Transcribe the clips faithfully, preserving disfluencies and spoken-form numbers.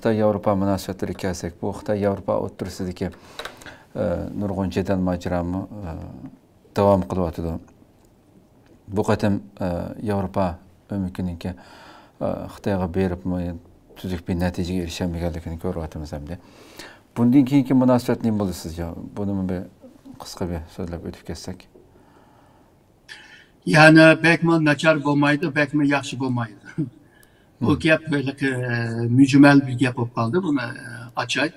خىتاي ياۋروپا مۇناسىۋەتلىرىگە كەلسەك، بۇ خىتاي ياۋروپا ئوتتۇرىسىدىكى، ئە، نۇرغۇن جېدەل ماجىرامۇ، ئە، داۋام قىلىۋاتىدۇ. بۇ قېتىم، ئە، ياۋروپا ئۆمىكىنىڭكى، ئە، خىتايغا بېرىپمۇ تۈزۈك بىر نەتىجىگە ئېرىشەلمىگەنلىكىنى كۆرۈۋاتىمىز ئەمدى. بۇندىن كېيىنكى مۇناسىۋەت نېمە بولىدۇ سىزچە؟ بۇنىمۇ بىر قىسقا بىر سۆزلەپ ئۆتۈپ كەتسەك. يەنى بەكمۇ ناچار بولمايدۇ، بەكمۇ ياخشى بولمايدۇ. بۇ گەپ ھېلىقى، ئە، مۈجمەل بىر گەپ بولۇپ قالدى، بۇنى، ئە، ئاچاي.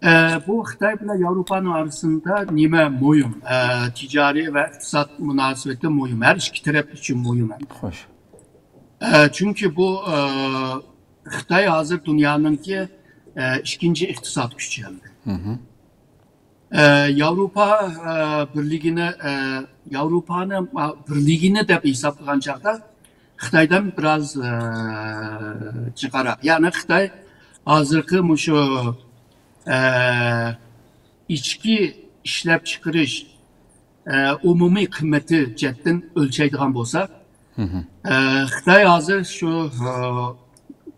ئە، بۇ خىتاي بىلەن ياۋروپانىڭ ئارىسىندا نېمە مۇھىم؟ ئە، تىجارىي ۋە ئىقتىساد مۇناسىۋىتى مۇھىم، ھەر ئىككى تەرەپ ئۈچۈن مۇھىم ئەمدى. خوش. ئە، چۈنكى بۇ، ئە، خىتاي ھازىر دۇنيانىڭكى، ئە، ئىككىنچى ئىقتىساد كۈچى ئەمدى. ئە، ياۋروپا، ئە، بىرلىكىنى، ئە، ياۋروپانى، ئە، بىرلىكىنى دەپ ھېسابلىغان چاغدا خىتايدىن بىراز، ئە، جىقراق. يەنى خىتاي ھازىرقى مۇشۇ، ئە، ئىچكى ئىشلەپچىقىرىش، ئە، ئومۇمىي قىممىتى جەھەتتىن ئۆلچەيدىغان بولسا، ئە، خىتاي ھازىر شۇ، ئە،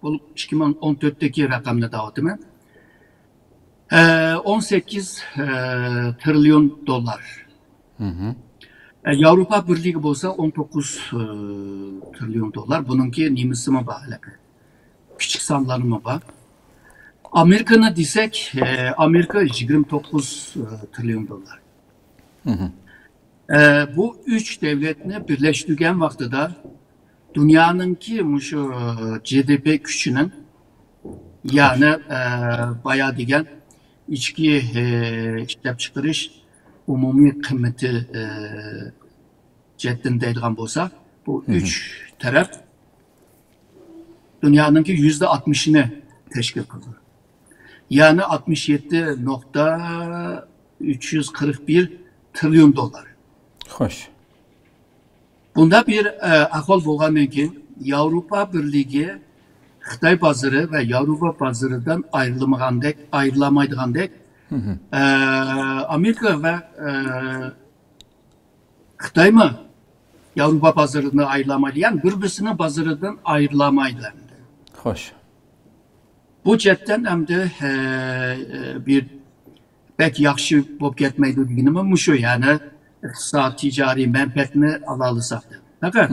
بولۇپ ئىككى مىڭ ئون تۆتتىكى رەقەمنى دەۋاتىمەن. ئە، ئون سەككىز، ئە، تىرىليون دوللار. ئە، ياۋروپا بىرلىكى بولسا ئون توققۇز، ئە، تىرىليون دوللار. بۇنىڭكى نېمىسىمۇ بار ھېلىقى. كىچىك سانلارمۇ بار. ئامېرىكىنى دېسەك، ئە، ئامېرىكا يىگىرمە توققۇز، ئە، تىرىليون دوللار. ئە، بۇ ئۈچ دۆلەتنى بىرلەشتۈرگەن ۋاقتىدا دۇنيانىڭكى مۇشۇ، ئە، جى دى پى كۈچىنىڭ، يەنى، ئە، بايا دېگەن ئىچكى، ئە، ئىشلەپچىقىرىش ئومۇمىي قىممىتى، ئە، جەھەتتىن دەيدىغان بولسا، بۇ ئۈچ تەرەپ دۇنيانىڭكى يۈزدە ئاتمىشىنى تەشكىل قىلىدۇ. يەنى ئاتمىش يەتتە نۇقتا ئۈچ يۈز قىرىق بىر تىرىليون دوللار. خوش. بۇنداق بىر، ئە، ئەھۋال بولغاندىن كېيىن، ياۋروپا بىرلىكى خىتاي بازىرى ۋە ياۋروپا بازىرىدىن ئايرىلمىغاندەك، ئايرىلالمايدىغاندەك، ئە، ئامېرىكا ۋە، ئە، خىتايمۇ ياۋروپا بازىرىدىن ئايرىلالمايدۇ. يەنى بىر-بىرسىنىڭ بازىرىدىن ئايرىلالمايدۇ ئەمدى. خوش. بۇ جەھەتتىن ئەمدى، ئە، بىر بەك ياخشى بولۇپ كەتمەيدۇ دېگىنىمۇ مۇشۇ، يەنى ئىقتىساد، تىجارىي مەنپەئەتنى ئالالىساق دەپ. پەقەت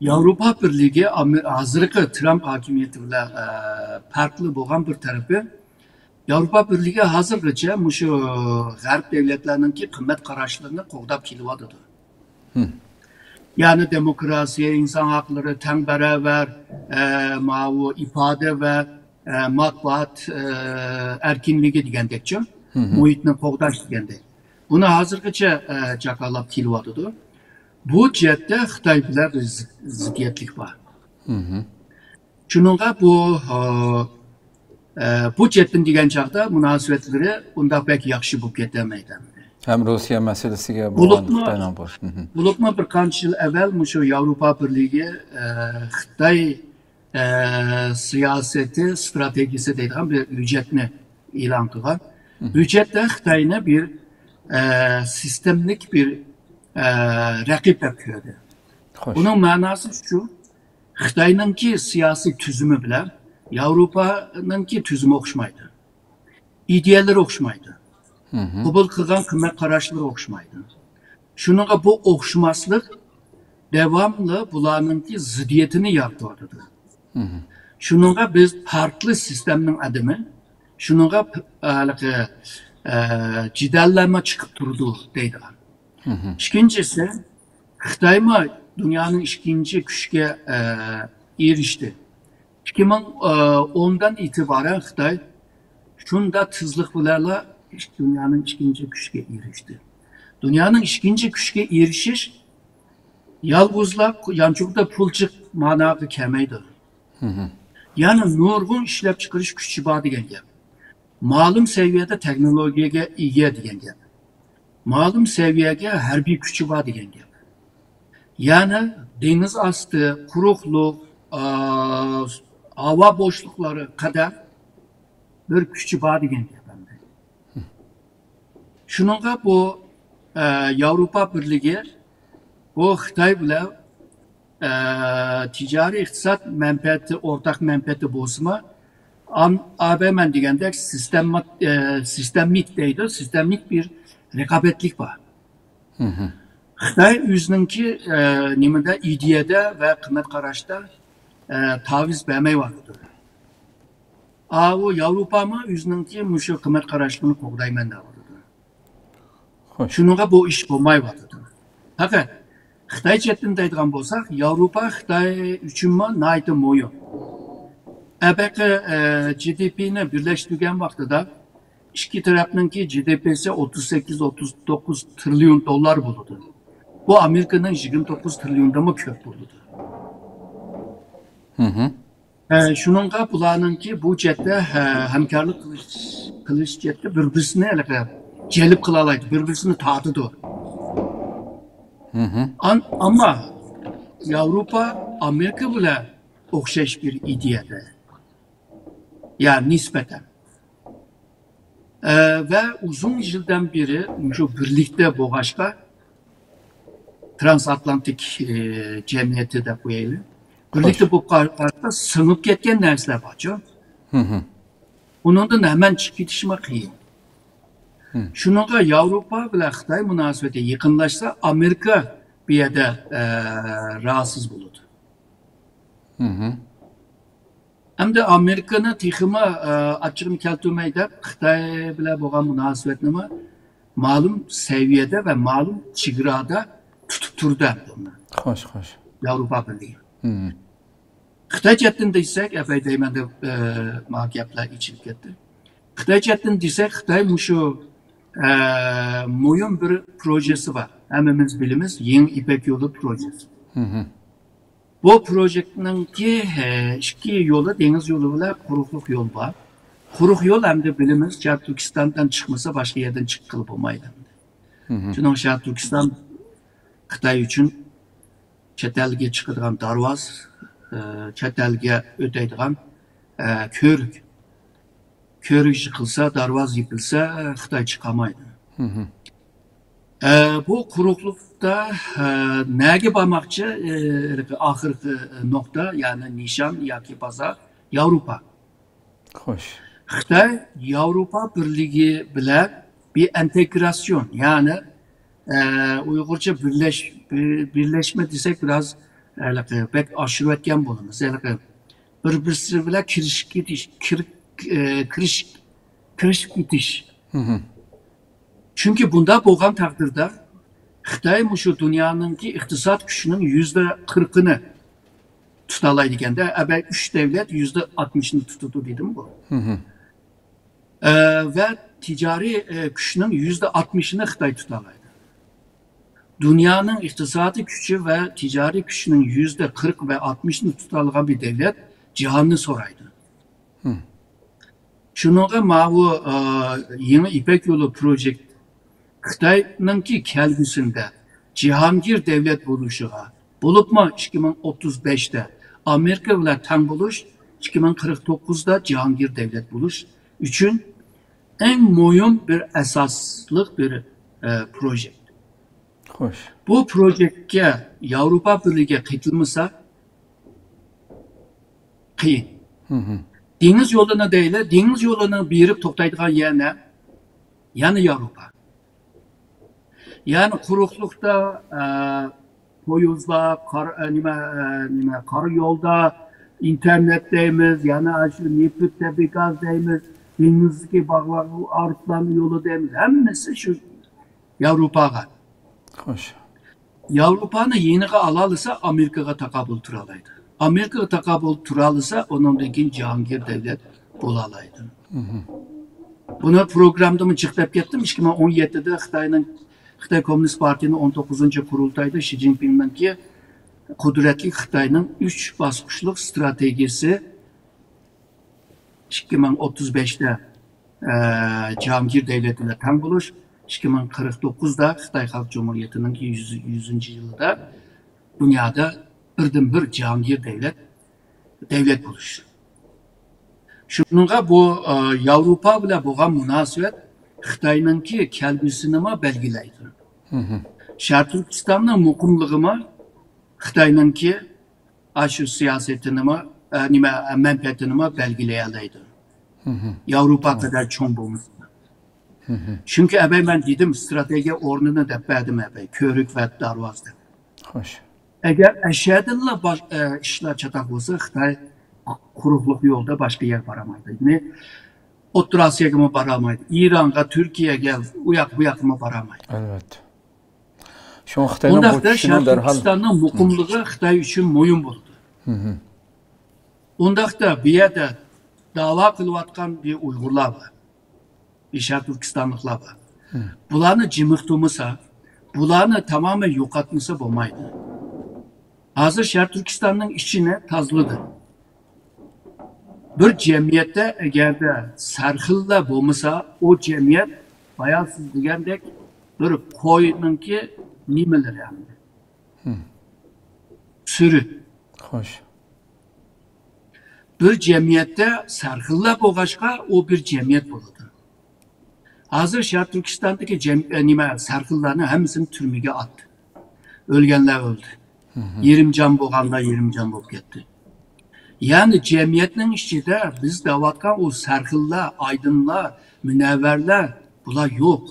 ياۋروپا بىرلىكى ئامې-، ھازىرقى ترامپ ھاكىمىيىتى بىلەن، ئە، پەرقلىق بولغان بىر تەرىپى، ياۋروپا بىرلىكى ھازىرغىچە مۇشۇ غەرب دۆلەتلەرنىڭكى قىممەت قاراشلىرىنى قوغداپ كېلىۋاتىدۇ. يەنى دېموكراتىيە، ئىنسان ھەقلىرى، تەڭ باراۋەر، ئە، ماۋۇ ئىپادە ۋە، ئە، مەتبۇئات، ئە، ئەركىنلىكى دېگەندەكچۇ، مۇھىتنى قوغداش دېگەندەك. بۇنى ھازىرغىچە، ئە، جاكارلاپ كېلىۋاتىدۇ. بۇ جەھەتتە خىتاي بىلەن بىر زىت-، زىددىيەتلىك بار. شۇنىڭغا بۇ، ئە، بۇ جەھەتتىن دېگەن چاغدا مۇناسىۋەتلىرى ئۇنداق بەك ياخشى بولۇپ كېتەلمەيدۇ. ھەم روسىيە مەسىلىسىگە بولغان خىتاينىڭ بۇ. بولۇپمۇ بىر قانچە يىل ئەۋۋەل مۇشۇ ياۋروپا بىرلىكى، ئە، خىتاي، ئە، سىياسىتى، ستراتېگىيىسى دەيدىغان بىر ھۆججەتنى ئېلان قىلغان. ھۆججەتتە خىتاينى بىر، ئە، سىستېملىك بىر، ئە، رەقىب دەپ كۆردى. بۇنىڭ مەناسى شۇ، خىتاينىڭكى سىياسىي تۈزۈمى بىلەن ياۋروپانىڭكى تۈزۈمى ئوخشىمايدۇ. ئىدىيەلىرى ئوخشىمايدۇ. قوبۇل قىلغان قىممەت قاراشلىرى ئوخشىمايدۇ. شۇنىڭغا بۇ ئوخشىماسلىق داۋاملىق بۇلارنىڭكى زىددىيىتىنى يارىتىۋاتىدۇ. شۇنىڭغا بىز پەرقلىق سىستېمىنىڭ ئادىمى، شۇنىڭغا پ-، ھېلىقى، ئە، جېدەللەرمۇ چىقىپ تۇرىدۇ دەيدىغان. ئىككىنچىسى، خىتايمۇ دۇنيانىڭ ئىككىنچى كۈچكە، ئە، ئېرىشتى. ئىككى مىڭ ئوندىن ئېتىبارەن خىتاي شۇنداق تېزلىق بىلەنلا دۇنيانىڭ ئىككىنچى كۈچكە ئېرىشتى. دۇنيانىڭ ئىككىنچى كۈچكە ئېرىشىش يالغۇزلا يانچۇقتا پۇل جىق ماناغا كەلمەيدۇ. يەنى نۇرغۇن ئىشلەپچىقىرىش كۈچى بار دېگەن گەپ. مەلۇم سەۋىيەدە تېخنولوگىيەگە ئىگە دېگەن گەپ. مەلۇم سەۋىيەگە ھەربىي كۈچى بار دېگەن گەپ. يەنى دېڭىز ئاستى، قۇرۇقلۇق، ئا، ھاۋا بوشلۇقلىرى قەدەر بىر كۈچى بار دېگەن گەپ ئەمدى. شۇنىڭغا بۇ، ئە، ياۋروپا بىرلىكى بۇ خىتاي بىلەن، ئە، تىجارىي ئىقتىساد مەنپەئەتى، ئورتاق مەنپەئەتى بولسىمۇ، ئان-، ئابەمەن دېگەندەك سىستېما-، ئە، سىستېمىك دەيدۇ، سىستېمىك بىر رىقابەتلىك بار. خىتاي ئۆزىنىڭكى، ئە، نېمىدە، ئىدىيەدە ۋە قىممەت قاراشتا، ئە، تاۋۇز بەرمەيۋاتىدۇ. ئاۋۇ ياۋروپامۇ ئۆزىنىڭكى مۇشۇ قىممەت قاراشلىرىنى قوغدايمەن دەۋاتىدۇ. شۇنىڭغا بۇ ئىش بولمايۋاتىدۇ. پەقەت خىتاي جەھەتتىن دەيدىغان بولساق، ياۋروپا خىتاي ئۈچۈنمۇ ناھايىتى مۇھىم. ئەبەقى، ئە، جى دى پىنى بىرلەشتۈرگەن ۋاقتىدا ئىككى تەرەپنىڭكى جى دى پىسى ئوتتۇز سەككىز، ئوتتۇز توققۇز تىرىليون دوللار بولىدۇ. بۇ ئامېرىكىنىڭ يىگىرمە توققۇز تىرىليوندىنمۇ كۆپ بولىدۇ. ئە، شۇنىڭغا بۇلارنىڭكى بۇ جەھەتتە، ھە، ھەمكارلىق قىلىش، قىلىش جەھەتتە بىر-بىرسىنى ھېلىقى جەلپ قىلالايدۇ، بىر-بىرسىنى تارتىدۇ. ئان-، ئەمما ياۋروپا ئامېرىكا بىلەن ئوخشاش بىر ئىدىيەدە. يا نىسبەتەن. ئە، ۋە ئۇزۇن يىلدىن بېرى مۇشۇ بىرلىكتە بولغاچقا، ترانسئاتلانتىك، ئە، جەمئىيىتى دەپ قويايلى. بىرلىكتە بولۇپ قالغاچقا سىڭىپ كەتكەن نەرسىلەر بارچۇ. ئۇنىڭدىن ھەمەن چىقىپ كېتىشمۇ قىيىن. شۇنىڭغا ياۋروپا بىلەن خىتاي مۇناسىۋىتى يېقىنلاشسا، ئامېرىكا بۇ يەردە، ئە، راھەتسىز بولىدۇ. ئەمدى ئامېرىكىنى تېخىمۇ، ئە، ئاچچىقىنى كەلتۈرمەي دەپ، خىتاي بىلەن بولغان مۇناسىۋەتنىمۇ مەلۇم سەۋىيەدە ۋە مەلۇم چېگرادا تۇتۇپ تۇردى ئەمدى ئۇنى. خوش، خوش. ياۋروپا بىرلىكى. خىتاي جەھەتتىن دېسەك، ئەپەي دەيمەن دەپ، ئە، ماڭا گەپلەر ئېچىلىپ كەتتى. خىتاي جەھەتتىن دېسەك، خىتاي مۇشۇ، ئە، مۇھىم بىر پروژېسى بار. ھەممىمىز بىلىمىز، يېڭى يىپەك يولى پروژېسى. بۇ پروژېكتنىڭكى، ئە، ئىككى يولى، دېڭىز يولى بىلەن قۇرۇقلۇق يول بار. قۇرۇق يول ئەمدى بىلىمىز، شەرقىي تۈركىستاندىن چىقمىسا باشقا يەردىن چىققىلى بولمايدۇ ئەمدى. شۇنىڭ شەرقىي تۈركىستان خىتاي ئۈچۈن چەت ئەلگە چىقىدىغان دەرۋازا، ئە، چەت ئەلگە ئۆتەيدىغان، ئە، كۆۋرۈك. كۆۋرۈك يىقىلسا، دەرۋازا يېپىلسا، خىتاي چىقالمايدۇ. ئە، بۇ قۇرۇقلۇقتا، ئە، نەگە بارماقچى؟ ئە، ئاخىرقى نۇقتا، يەنى نىشان ياكى بازار ياۋروپا. خوش. خىتاي ياۋروپا بىرلىكى بىلەن بىر ئىنتېگراتسىيون، يەنى، ئە، ئۇيغۇرچە بىرلەش-، بىر-، بىرلەشمە دېسەك بىراز ھېلىقى بەك ئاشۇرۇۋەتكەن بولىمىز. ھېلىقى بىر-، بىرسى بىلەن كىرىشىپ كېتىش، كىر-، ئە، كىرىش-، كىرىشىپ كېتىش. چۈنكى بۇنداق بولغان تەقدىردە، خىتاي مۇشۇ دۇنيانىڭكى ئىقتىساد كۈچىنىڭ يۈزدە قىرىقىنى تۇتالايدىكەندە، ئەبەي ئۈچ دەۋلەت يۈزدە ئاتمىشىنى تۇتىدۇ دېدىمغۇ. ئە، ۋە تىجارىي، ئە، كۈچنىڭ يۈزدە ئاتمىشىنى خىتاي تۇتالايدۇ. دۇنيانىڭ ئىقتىسادىي كۈچى ۋە تىجارىي كۈچىنىڭ يۈزدە قىرىق ۋە ئاتمىشىنى تۇتالىغان بىر دەۋلەت جاھاننى سورايدۇ. شۇنىڭغا ماۋۇ، ئە، يېڭى يىپەك يولى پروژېكت خىتاينىڭكى كەلگۈسىدە جاھانگىر دەۋلەت بولۇشىغا، بولۇپمۇ ئىككى مىڭ ئوتتۇز بەشتە ئامېرىكا بىلەن تەڭ بولۇش، ئىككى مىڭ قىرىق توققۇزدا جاھانگىر دەۋلەت بولۇش ئۈچۈن ئەڭ مۇھىم بىر ئاساسلىق بىر، ئە، پروژېكت. خوش. بۇ پروژېكتكە ياۋروپا بىرلىكى قېتىلمىسا، قىيىن. دېڭىز يولىنى دەيلى، دېڭىز يولىنىڭ بېرىپ توختايدىغان يەر نە؟ يەنە ياۋروپا. يەنى قۇرۇقلۇقتا، ئە، پويىزلار، قار-، ئە، نېمە، ئە، نېمە، قارا يولدا ئىنتېرنېت دەيمىز، يەنە شۇ نېفىت، تەبىئىي گاز دەيمىز، دېڭىزدىكى باغلار، ئايروپىلان يولى دەيمىز، ھەممىسى شۇ ياۋروپاغا. خوش. ياۋروپانى يېنىغا ئالالىسا، ئامېرىكىغا تاقابىل تۇرالايدۇ. ئامېرىكىغا تاقابىل تۇرالىسا، ئۇنىڭدىن كېيىن جاھانگىر دەۋلەت بولالايدۇ. بۇنى پروگراممىدىمۇ جىق دەپ كەتتىم. ئىككى مىڭ ئون يەتتىدە خىتاينىڭ، خىتاي كوممۇنىست پارتىيىنىڭ ئون توققۇزىنچى قۇرۇلتايدا شى جىنپىڭنىڭكى قۇدرەتلىك خىتاينىڭ ئۈچ باسقۇچلۇق ئىستراتېگىيىسى ئىككى مىڭ ئوتتۇز بەشتە، ئە، جاھانگىر دەۋلەت بىلەن تەڭ بولۇش، ئىككى مىڭ قىرىق توققۇزدا خىتاي خەلق جۇمھۇرىيىتىنىڭ يۈز، يۈزىنچى يىلىدا دۇنيادا بىردىنبىر جاھانگىر دەۋلەت، دەۋلەت بولۇش. شۇنىڭغا بۇ، ئە، ياۋروپا بىلەن بولغان مۇناسىۋەت خىتاينىڭكى كەلگۈسىنىمۇ بەلگىلەيدۇ. شەرقىي تۈركىستاننىڭ مۇقىملىقىمۇ خىتاينىڭكى ئاشۇ سىياسىتىنىمۇ، ئە، نېمە، مەنپەئەتىنىمۇ بەلگىلىيەلەيدۇ. ياۋروپا قەدەر چوڭ بولمىسا. چۈنكى ئەبەي مەن دېدىم، ستراتېگىيە ئورنىنى دەپ بەردىم ئەبەي، كۆۋرۈك ۋە دارۋازا دەپ. خوش. ئەگەر ئەشەدىنلا باش-، ئە، ئىشلار چاتاق بولسا، خىتاي قۇرۇقلۇق يولدا باشقا يەرگە بارالمايدۇ. يەنى ئوتتۇرا ئاسىياگىمۇ بارالمايدۇ. ئىرانغا، تۈركىيەگە، ئۇ ياق، بۇ ياققىمۇ بارالمايدۇ. ئەلۋەتتە. شۇڭا خىتاينىڭ بۇ ئۇنداقتا چۈشىنىڭ شەرقىي دەرھال تۈركىستاننىڭ مۇقىملىقى خىتاي ئۈچۈن مۇھىم بولىدۇ. ئۇنداقتا بۇ يەردە داۋا قىلىۋاتقان بىر ئۇيغۇرلار بار. بىر شەرقىي تۈركىستانلىقلار بار. بۇلارنى جىمىق تۇرمىسا، بۇلارنى تامامەن يوقاتمىسا بولمايدۇ. ھازىر شەرقىي تۈركىستاننىڭ ئىچىنى تازىلىدى. بىر جەمئىيەتتە ئەگەردە سەرخىللار بولمىسا، ئۇ جەمئىيەت بايا سىز دېگەندەك بىر قوينىڭكى نېمىلىرى ئەمدى. سۈرى. خوش. بىر جەمئىيەتتە سەرخىللار بولغاچقا، ئۇ بىر جەمئىيەت بولىدۇ. ھازىر شەرقىي تۈركىستاندىكى جەم-، ئە، نېمە، سەرخىللارنى ھەممىسىنى تۈرمىگە ئاتتى. ئۆلگەنلەر ئۆلدى. يېرىم جان بولغانلار يېرىم جان بولۇپ كەتتى. يەنى جەمئىيەتنىڭ ئىچىدە بىز دەۋاتقان ئۇ سەرخىللار، ئايدىنلار، مۇنەۋۋەرلەر، بۇلار يوق.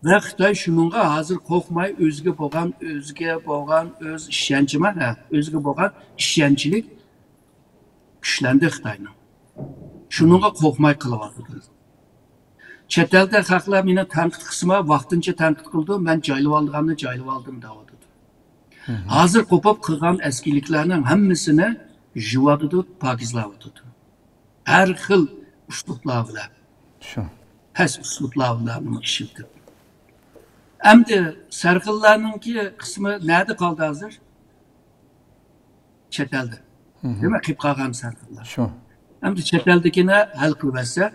ۋە خىتاي شۇنىڭغا ھازىر قورقماي، ئۆزىگە بولغان، ئۆزىگە بولغان ئۆز ئىشەنچىمۇ، ھە، ئۆزىگە بولغان ئىشەنچلىك كۈچلەندى خىتاينىڭ. شۇنىڭغا قورقماي قىلىۋاتىدۇ. چەت ئەلدە خەقلەر مېنى تەنقىد قىلسىمۇ، ۋاقتىنچە تەنقىد قىلىدۇ، مەن جايلىۋالىدىغاننى جايلىۋالدىم دەۋاتىدۇ. ھازىر قوپۇپ قىلغان ئەسكىلىكلەرنىڭ ھەممىسىنى يۇيۇۋاتىدۇ، پاكىزلاۋاتىدۇ. ھەر خىل ئۇسلۇبلار بىلەن. شۇ. پەس ئۇسلۇبلار بىلەن ئىشلىتىپ. ئەمدى سەرخىللارنىڭكى قىسمى نەدە قالدى ھازىر؟ چەت ئەلدە. دېمەك، قېلىپ قالغان سەرخىللار. شۇ. ئەمدى چەت ئەلدىكىنى ھەل قىلىۋەتسە،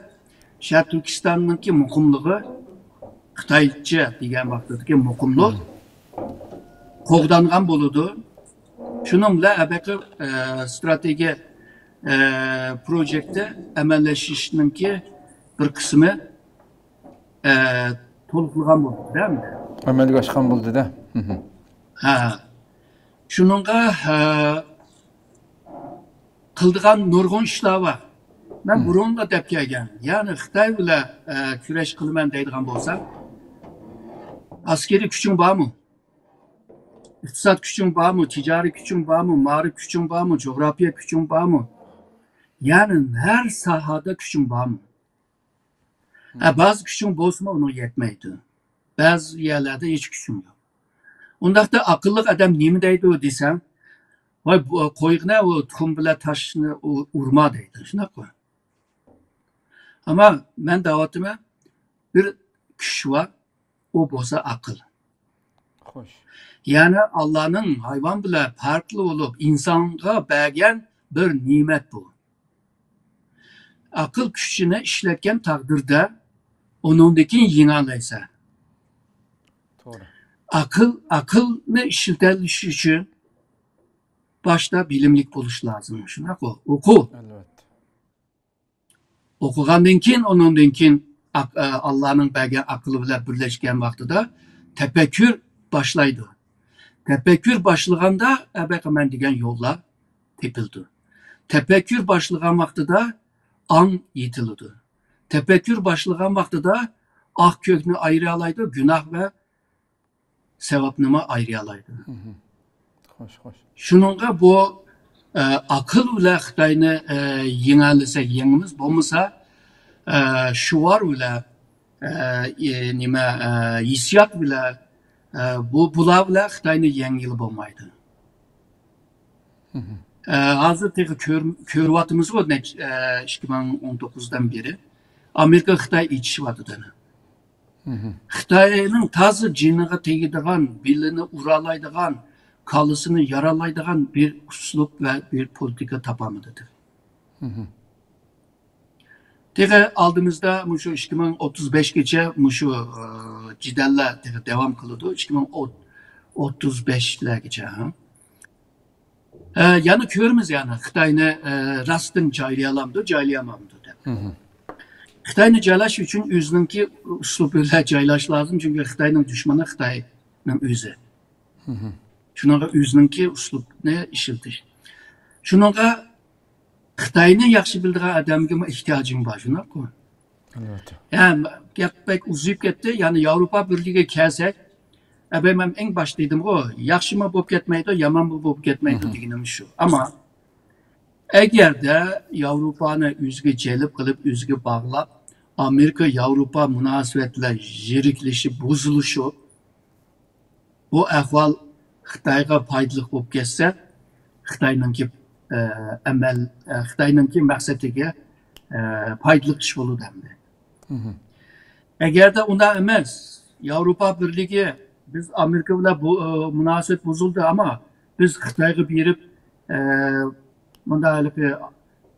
شەرقىي تۈركىستاننىڭكى مۇقىملىقى، خىتايچە دېگەن ۋاقتىدىكى مۇقىملىق قوغدانغان بولىدۇ. شۇنىڭ بىلەن ئەبەقى، ئە، ستراتېگىيە، ئە، پروژېكتى ئەمەلىيلىشىشنىڭكى بىر قىسمى، ئە، تولۇقلىغان بولىدۇ، دەمدە. ئەمەلگە ئاشقان بولدى-دە. ھە. شۇنىڭغا، ئە، قىلىدىغان نۇرغۇن ئىشلار بار. مەن بۇرۇنلا دەپ كەلگەن، يەنى خىتاي بىلەن، ئە، كۈرەش قىلىمەن دەيدىغان بولسا، ئەسكىرىي كۈچۈڭ بارمۇ؟ ئىقتىساد كۈچۈڭ بارمۇ؟ تىجارىي كۈچۈڭ بارمۇ؟ مائارىپ كۈچۈڭ بارمۇ؟ جۇغراپىيە كۈچۈڭ بارمۇ؟ يەنى ھەر ساھەدە كۈچۈڭ بارمۇ؟ ھە، بەزى كۈچۈڭ بولسىمۇ، ئۇنىڭ يەتمەيدۇ. بەزى يەرلەردە ھېچ كۈچۈڭ يوق. ئۇنداقتا ئاقىللىق ئادەم نېمە دەيدۇ دېسەڭ، ۋاي، بۇ، قويغىنە، ئۇ تۇخۇم بىلەن تاشنى ئۇ-، ئۇرما دەيدۇ، شۇنداققۇ؟ ئەمما مەن دەۋاتىمەن، بىر كۈچ بار، ئۇ بولسا ئاقىل. خوش. يەنى ئاللانىڭ ھايۋان بىلەن پەرقلىق بولۇپ ئىنسانغا بەرگەن بىر نېمەت بۇ. ئاقىل كۈچىنى ئىشلەتكەن تەقدىردە ئۇنىڭدىن كېيىن يېڭەلەيسەن. توغرا. ئاقىل، ئاقىلنى ئىشلىتەلىش ئۈچۈن باشتا بىلىملىك بولۇش لازىم. شۇنداققۇ؟ ئوقۇ. ئەلۋەتتە. ئوقۇغاندىن كېيىن، ئۇنىڭدىن كېيىن ئاق-، ئە، ئاللانىڭ بەرگەن ئاقلى بىلەن بىرلەشكەن ۋاقتىدا تەپەككۇر باشلايدۇ. تەپەككۇر باشلىغاندا، ئەبەقە مەن دېگەن يوللار تېپىلىدۇ. تەپەككۇر باشلىغان ۋاقتىدا ئاڭ يېتىلىدۇ. تەپەككۇر باشلىغان ۋاقتىدا ئاق كۆكنى ئايرىيالايدۇ، گۇناھ ۋە سەۋابنىمۇ ئايرىيالايدۇ. خوش، خوش. شۇنىڭغا بۇ، ئە، ئاقىل بىلەن خىتاينى، ئە، يېڭەلىسەك يېڭىمىز، بولمىسا، ئە، شوئار بىلەن، ئە، ئى، نېمە، ئە، ھېسسىيات بىلەن، ئە، بۇ، بۇلار بىلەن خىتاينى يەڭگىلى بولمايدۇ. ئە، ھازىر تېخى كۆر-، كۆرۈۋاتىمىزغۇ، نەچ-، ئە، ئىككى مىڭ ئون توققۇزدىن بېرى ئامېرىكا خىتاي ئېچىشىۋاتىدۇ. خىتاينىڭ تازا جېنىغا تېگىدىغان، بېلىنى ئۇرالايدىغان، كاللىسىنى يارالايدىغان بىر ئۇسلۇب ۋە بىر پولىتىكا تاپالمىدى. تېخى ئالدىمىزدا مۇشۇ ئىككى مىڭ ئوتتۇز بەشكىچە مۇشۇ، ئى، جېدەللەر تېخى داۋام قىلىدۇ. ئىككى مىڭ ئوتتۇز بەشلەرگىچە، ھە. ئە، يەنە كۆرىمىز، يەنى خىتاينى، ئە، راستتىن جايلىيالامدۇ، جايلىيالمامدۇ دەپ. خىتاينى جايلاش ئۈچۈن ئۆزىنىڭكى ئۇسلۇبى بىلەن جايلاش لازىم، چۈنكى خىتاينىڭ دۈشمىنى خىتاينىڭ ئۆزى. شۇنىڭغا ئۆزىنىڭكى ئۇسلۇبنى ئىشلىتىش. شۇنىڭغا خىتاينى ياخشى بىلىدىغان ئادەمگىمۇ ئېھتىياجىڭ بار، شۇنداققۇ؟ ئەلۋەتتە. ھە، گەپ بەك ئۇزىيىپ كەتتى. يەنى ياۋروپا بىرلىكىگە كەلسەك، ئەبەي، مەن ئەڭ باشتا دېدىمغۇ، ياخشىمۇ بولۇپ كەتمەيدۇ، يامانمۇ بولۇپ كەتمەيدۇ دېگىنىم شۇ. ئەمما ئەگەردە ياۋروپانى ئۆزىگە جەلپ قىلىپ، ئۆزىگە باغلاپ، ئامېرىكا ياۋروپا مۇناسىۋەتلەر يىرىكلىشىپ، بۇزۇلۇشۇپ، بۇ ئەھۋال خىتايغا پايدىلىق بولۇپ كەتسە، خىتاينىڭكى، ئە، ئەمەل، ئە، خىتاينىڭكى مەقسىتىگە، ئە، پايدىلىق ئىش بولىدۇ ئەمدى. ئەگەردە ئۇنداق ئەمەس، ياۋروپا بىرلىكى، بىز ئامېرىكا بىلەن بۇ، ئە، مۇناسىۋەت بۇزۇلدى، ئەمما بىز خىتايغا بېرىپ، ئە، مۇنداق ھېلىقى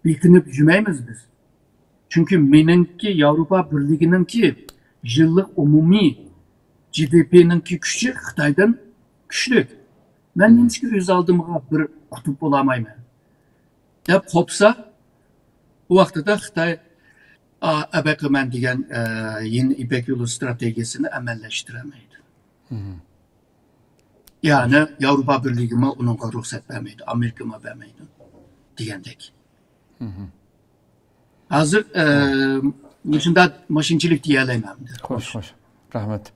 بېكىنىپ يۈرمەيمىز بىز. چۈنكى مېنىڭكى ياۋروپا بىرلىكىنىڭكى يىللىق ئومۇمىي جى دى پىنىڭكى كۈچى خىتايدىن كۈچلۈك. مەن نېمىشقا ئۆز ئالدىمغا بىر قۇتۇپ بولالمايمەن؟ دەپ قوپسا، ئۇ ۋاقتىدا خىتاي، ئا، ئەبەقىمەن دېگەن، ئە، يېڭى يىپەك يولى ئىستراتېگىيەسىنى ئەمەلىيلەشتۈرەلمەيدۇ. يەنى ياۋروپا بىرلىكىمۇ ئۇنىڭغا رۇخسەت بەرمەيدۇ، ئامېرىكىمۇ بەرمەيدۇ دېگەندەك. ھازىر، ئە، مۇشۇنداق ماشىنىچىلىك دېيەلەيمەن. خوش، خوش. رەھمەت.